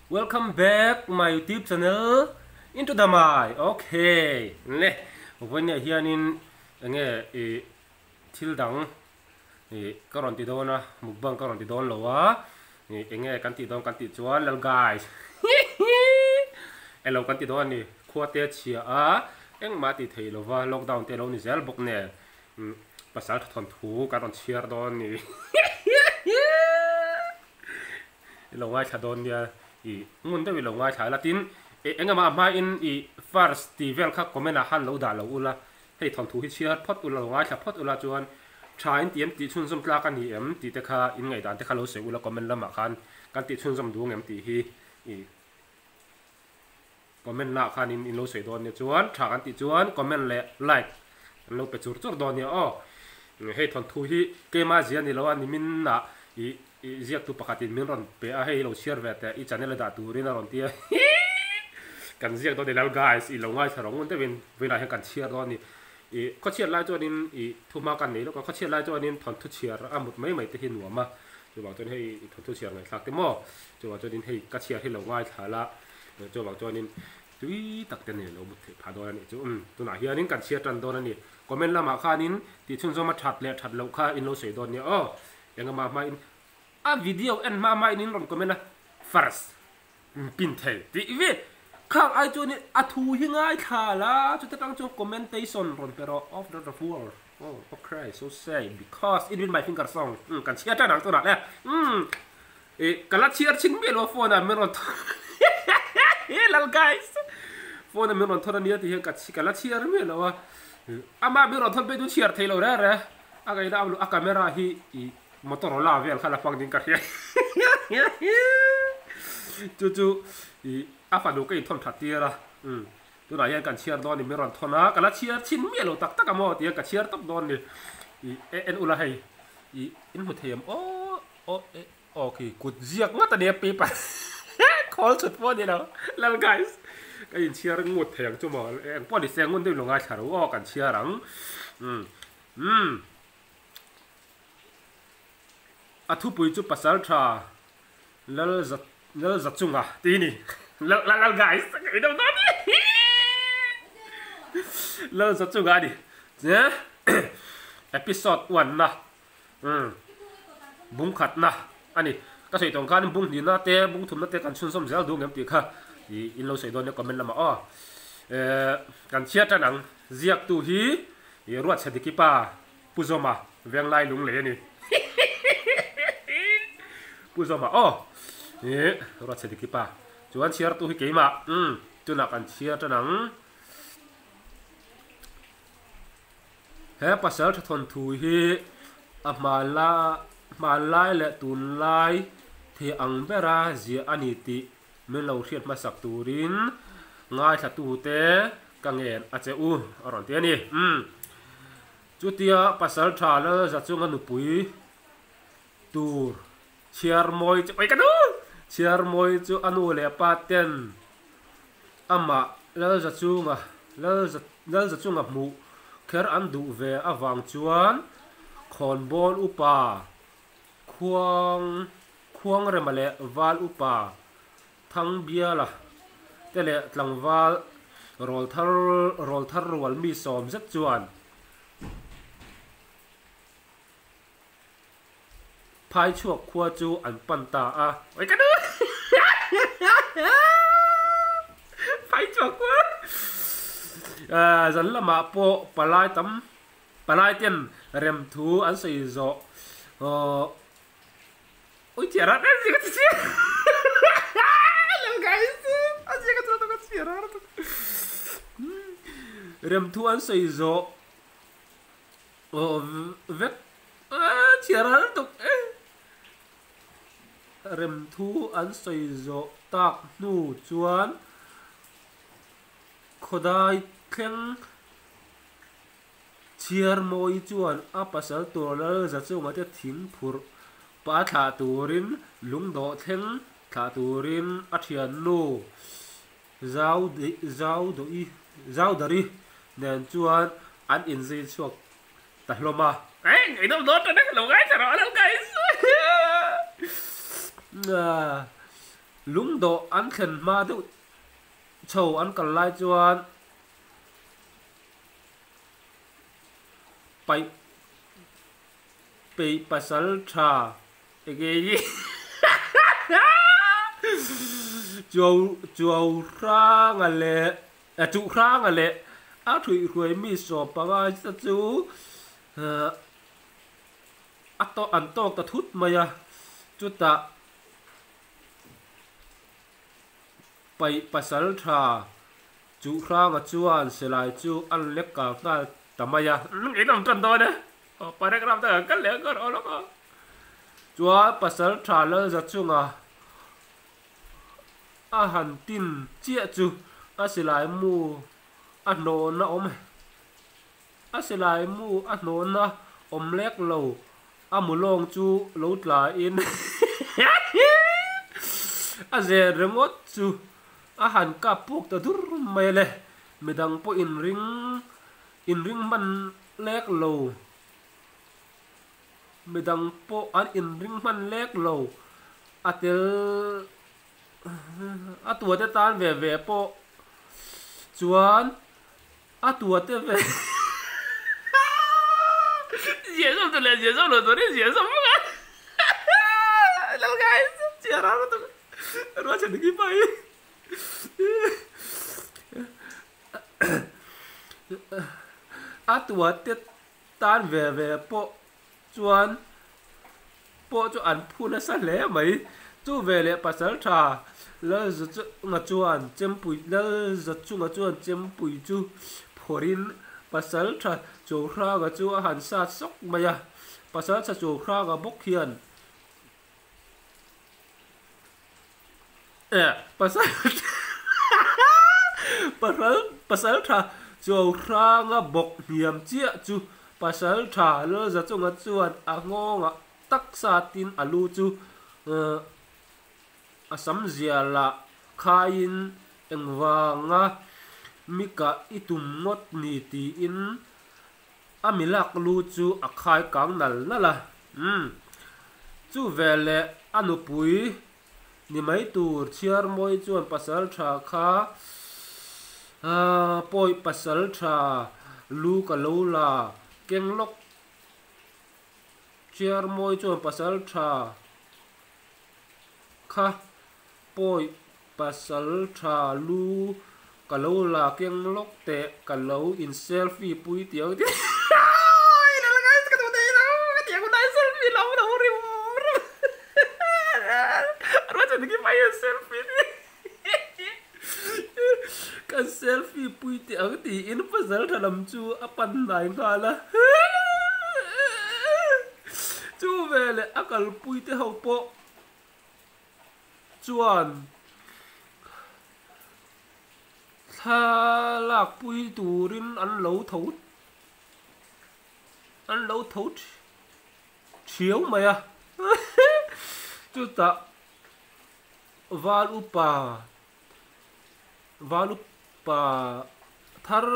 Welcome back my youtube channel into the my okay le vawinia hianin enge ih thil dang ih ka rawn ti dawn a mukbang ka rawn ti dawn lo a ih enge kan tih dawn kan tih chuan lal guys elo kan ti dawn a ni khua te chhia a engmah tih theih lova lockdown te lo ni zel bawk nen pasal tha thawnthu kan rawn chhiar dawn a ni. I lo ngaithla dawn nia i ngun deuh i lo ngaithla la tin engemaw a hmain i first tih vel kha comment ah khan lo dah lo ula hei thawnthu hi chhiar phawt ula lo ngaithla phawt ula chuan tha in ti em tih chhunzawm tlak a ni em tih te kha in ngaihdan te kha lo sawi ula comment lamah khan kan tih chhunzawm duh ang em tih hi i comment lah khan in in lo sawi dawn nia chuan tha kan tih chuan comment leh like an lo pe chur chur dawn nia aw hei thawnthu hi keimah zia ni lo a nimin ah ih ih ziaktu pakhat in min rawn pe a hei lo chhiar ve teh i channel a dah turin a rawn ti a kan ziak dawn ni lo guys i lo ngaithla rawh ngun deuhin vawiinah hian kan chhiar dawn a ni ih khawchhiat lai chuanin ih thuma kan nei lawk a khawchhiat lai chuanin thawnthu chhiar a mut mai mai te hi nuam a chuvang chuan hei thawnthu chhiar ngaihthlak te maw chuvang chuanin hei ka chhiar hi lo ngaithla la. Chuvang chuanin tui tak te nen lo mut theih phah dawn a nih chu. Umm tunah hianin kan chhiar tan dawn a ni. Comment lamah khanin tih chhunzawm a that leh that loh kha in lo sawi dawn nia aw. Engemaw hmain a video en hma hmain in rawn comment a first pin thei tih vel khang ai chuanin a thu hi ngaithla la chuta tang chuan commentation rawn pe rawh of the world oh okay so say because it will my finger song umm kan chhiar tan ang tunah le umm Ih ka la chhiar chhin miah lo a phone ah min rawn thawn lal guys phone ah min rawn thawn ania tih hian ka ka la chhiar miah lo a amah min rawn thawn pek chu chhiar thei lo reng reng a ngaihna a a camera hi ih Motorola vel kha la hmang ding ka hria chu chu ih a fanu ka inthawn that tir a umm tunah hian kan chhiar dawn ni min rawn thawn a ka la chhiar chhin miah lo tak tak a maw ti hian ka chhiar tawp dawn ni ih en ula hei ih in hmu thei em aw. Aw eh aw khi kut ziak ngawt a nia paper khawl chhut pawh a ni lo lal guys ka inchhiar ngut thei ang chu maw eng pawh ni se ngun deuh lo ngaithla ro aw kan chhiar ang umm umm a thupui chu pasal tha lal za lal za chunga tih a ni lal lal guys ka ei deuh dawn lal za chunga a ni episode one na. Umm bung khatna a ni. Ka sawi tawng khan bung hnihna te bung thumna te kan chhunzawm zel duh ngem tih kha ih in lo sawi dawn nia comment lamah aw. Ehh kan chhiat tan ang ziaktu hi ih Ruatchhe Dikipa Pu Zawma Venglai Lunglei a ni. Pu Zawma aw ih Ruatchhe Dikipa chuan chhiartu hi keimah umm tunah kan chhiar tan ang. He pasal tha thawnthu hi a hmanlai leh tunlai thei ang bera ziah a ni tih min lo hriat hmasak turin ngaithlatute ka ngen a che u a rawn ti a ni. Umm. Chutia pasal tha Lalza chunga nupui tur chhiar mawi chu oi ka nu! Chhiar mawi chu a nu leh pa ten Amah Lalza chunga Lalza Lalza chunga hmuh kher an duh ve avang chuan Khawnbawl upa Khuang Khuangrema leh Val upa Thangbiala te leh tlangval Rawlthar Rawlthar rual mi sawm zet chuan Phai chhuak khua chu an pan ta a. Oi ka nu! Phai chhuak khua! Zan lamah pawh palai tam palai ten rem thu an sawi zawh Oi chiar a zia ka ti chiar Lal guys a zia ka chuan ka chiar a rem thu an sawi zawh Aw vek chhiar har tuk e. Remthu an sawi zawh tak hnu chuan khawdai thleng chhiar mawi chuan a pasal tur lal za chunga te thing phurh pah thlah turin lungdawh thleng thlah turin a thiannu Zau zau dawih zau dari nen chuan an inzui chhuak ta hlawm a. Eng eng deuh dawn tan a, lo ngaithla rawh a lo guys. Lungdawh an thlen hma deuh chho an kal lai chuan paih peih pasal tha enge hi chuau chuau hranga leh chuh hranga leh a thuihhruai mi sawm panga te chu a tawk an tawk ta thut mai a chutah paih pasal tha Chu Hranga chuan silai chu a lek kal nghal ta mai a. In awm tan dawn e. Aw paragraph dangah kal leh ang aw lawk a. Chuan pasal tha Lalza chunga a han tin chiah chu a silai mu a hnawhna awm a silai mu a hnawhna awm lek lo a mu lawng chu lo tla in a zen ringawt chu A han kap puk ta dur mai le, midang pawh inring inring hman lek lo, midang pawh an inring hman lek lo, a tel a tuate tan ve ve pawh chuan a tuate ve ziah zawm tur leh ziah zawm loh tur hi ziah zawm vek a lo guys chhiar a lutuk ruahchhan hi pai a tuate tan ve ve pawh chuan pawh chu an phu nasa hle mai. Chu veleh Pasaltha Lalzachunga chuan Chempui Lalzachunga chuan Chempui chu phawrhin Pasaltha Chauhranga chu a han sat sawk mai a. Pasaltha Chauhranga bawk hian Pasaltha Chauhranga bawk hniam chiah chu Pasaltha Lalzachunga chuan a nghawngah taksa tin a lu chu a sam zia lah khaiin engvanga mi kah i tum ngawt ni tiin a mi lak lu chu a khai kang nal nal a. Umm. Chu veleh a nupui ni mai tur chhiar mawi chuan pasal tha kha pawi pasal tha lu ka lo la keng lawk Chhiar mawi chuan pasal tha kha pawi pasal tha lu ka lo la keng lawk teh ka lo in selfie pui tiang tih Ka selfie pui teh ang tiin pasal tha lam chu a pan hnai nghal a. Chu veleh a kalpui te ho pawh chuan thla lakpui turin an lo tho an lo tho thiau mai a. Chutah Val upa Val upa thar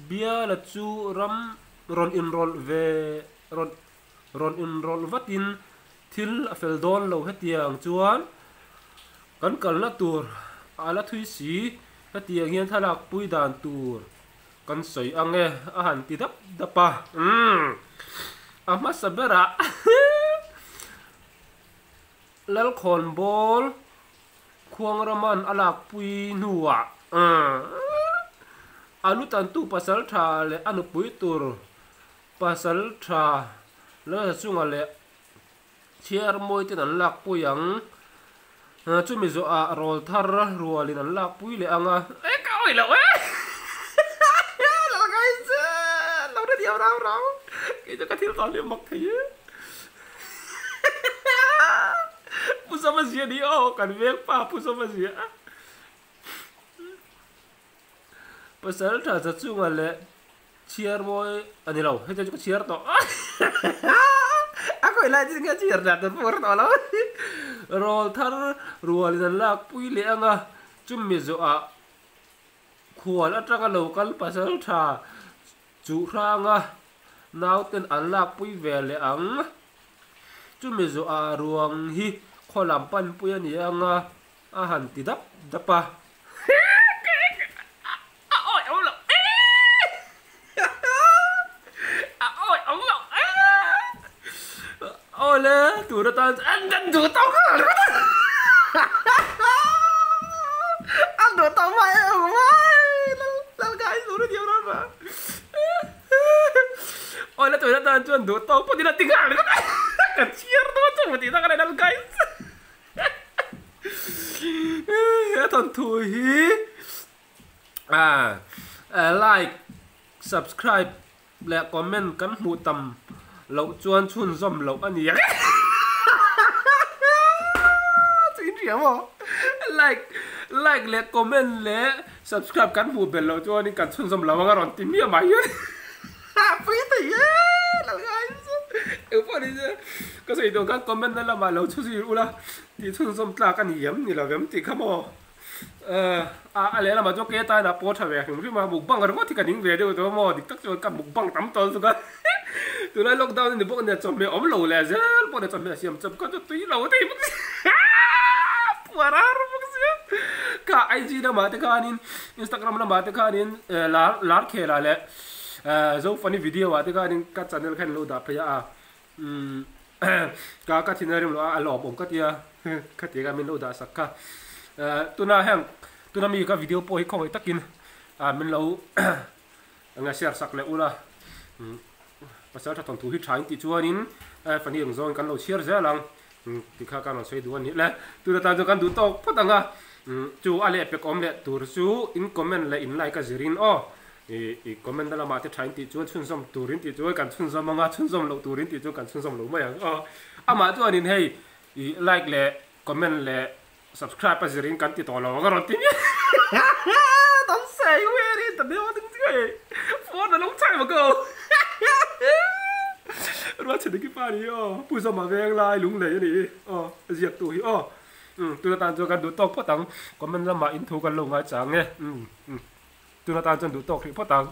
Biala chu ram rawn inrawlh ve rawn rawn inrawlh vatin thil a fel dawn lo hetiang chuan kan kalna tur a la thui si hetiang hian thlalak pui dan tur kan sawi ang e a han ti dap dap a umm a hmasa berah Lalkhawnbawl Khuangraman a lakpui hnuah a lu tantu pasal tha leh a nupui tur pasal tha Lalzachunga leh Chhiarmawi ten an lakpui ang. Chumi zawhah rawl thar rualin an lakpui leh ang a. E ka awih loh e! Lalngaise! Lo hre diau rau rau. Kei chu ka thil tawh hlim mak thei e. Pu Sawma zia ni aw, kan veng pa Pu Sawma zia. Pasal tha za chunga leh chhiar mawi a ni lo, hei chu ka chhiar tawh. A khawi lai chu nge chhiar dan tur pawh ka hre tawh lo. Rawl thar rualin an lak pui leh ang a, chumi zawhah khual atanga lo kal pasal tha Chu hranga nauten an lakpui ve leh ang. Chumi zawhah ruang hi Khaw lam panpui a ni ang a, a han ti dap dap a. A awi awm loh ee! A awi awm loh ee! Awle, tun atan chuan an duh tawk nghal ringawt a! An duh tawk mai em mai! Lalkai sur a thiam rawh a. Awle, tun atan chuan duh tawk pawh ila ti nghal ringawt a! Ka chhiar dawn chu tih tak a ni Lalkai. He thawnthu hi like, subscribe leh comment kan hmuh tam loh chuan chhunzawm loh a ni ang. Chu in hria maw? Like, like leh comment leh subscribe kan hmuh belh loh chuanin kan chhunzawm lo ang a rawn ti miah mai hian. Pui thei e lo ngai chu eng pawh ni se ka sawi duh khan comment na lamah lo chhu zir ula tih chhunzawm tlak a ni em ni lo em tih kha maw a a lehlamah chuan kei atan a paw tha ve hrim hrim a mukbang ringawt hi ka ning ve deuh tawh maw dik tak chuan ka mukbang tam tawh lutuk a tunlai lockdown a ni bawk nia chawhmeh awm lo leh zel pawh nia chawhmeh siam chawp kha chu tui lo thei bawk sia puar ar bawk sia kha IG lamah te khanin Instagram lamah te khanin lar lar khelah leh Zo funny video ah te khanin ka channel khan lo dah phei a umm ka ka thin a rim lo a a lawm awm ka tia kha ti kha min lo dah sak kha tuna heng tuna mi ka video pawh hi khawngaih takin ah min lo enge share sak leh ula pasal tha thawnthu hi tha in tih chuanin funny ang zawngin kan lo chhiar zel ang ti kha ka rawn sawi duh a ni le tuna tan chuan kan duh tawk phawt ang a chu a lehpek awm leh tur chu in comment leh in like a zirin aw. I i comment na lamah te tha in tih chuan chhunzawm turin tih chuan kan chhunzawm anga chhunzawm loh turin tih chuan kan chhunzawm lo mai ang aw. Amah chuanin hei i like leh comment leh subscribe a zirin kan ti tawh lo ang a rawn ti miah Tam sei wer in ta deuh ding chiah e phone a lo chai maw ko Ruat chhe diki pa ni aw Pu Zawma veng lai lung lei a ni aw a ziak tu hi aw umm tuna tan chuan kan duh tawk phawt ang comment lamah in thu kan lo ngai chang e umm. Tun atan chuan duh tawk hrih phawt ang.